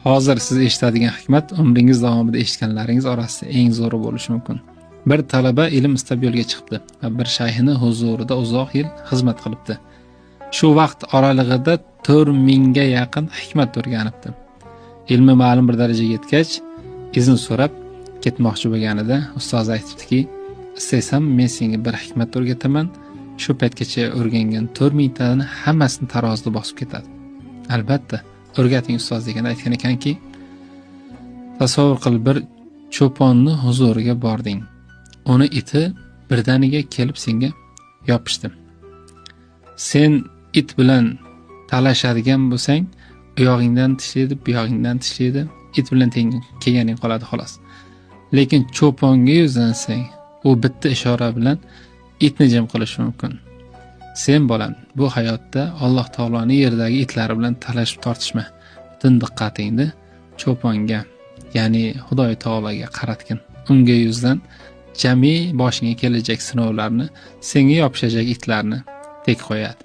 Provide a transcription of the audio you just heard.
Hozir siz eshitadigan hikmat umringiz davomida eshitganlaringiz orasida eng zo'ri bo'lishi mumkin. Bir talaba ilm istab yo'lga chiqibdi va bir shayxini huzurida uzoq yil xizmat qilibdi. Shu vaqt oralig'ida 4000 ga yaqin hikmat o'rganibdi. Ilmi ma'lum bir darajaga yetgach, izn so'rab ketmoqchi bo'lganida ustozi aytibdiki, "Istaysan, men senga bir hikmat o'rgataman. Shu paytgacha o'rgangan 4000 tani hammasini tarozida bosib ketadi." Albatta, o'rgating ustoz deganda aytgan ekanki, tasavvur qil, bir cho'ponni huzuriga bording. Uni iti birdaniga kelib senga yopishdi. Sen it bilan talashadigan bo'lsang, u yog'ingdan tishlaydi, bu yog'ingdan tishlaydi, it bilan teng kelganing qoladi xolos. Lekin cho'ponga yuzlansang, u bitta ishora bilan itni jim qilishi mumkin. Sen bolam, bu hayotda Alloh taoloning yerdagi itlari bilan talashib tortishma. Butun diqqatingni cho'ponga, ya'ni Xudoy taologa qaratgin. Unga yuzlan, jami boshingga kelajak sinovlarni, senga yopishajak itlarni tek qo'yadi.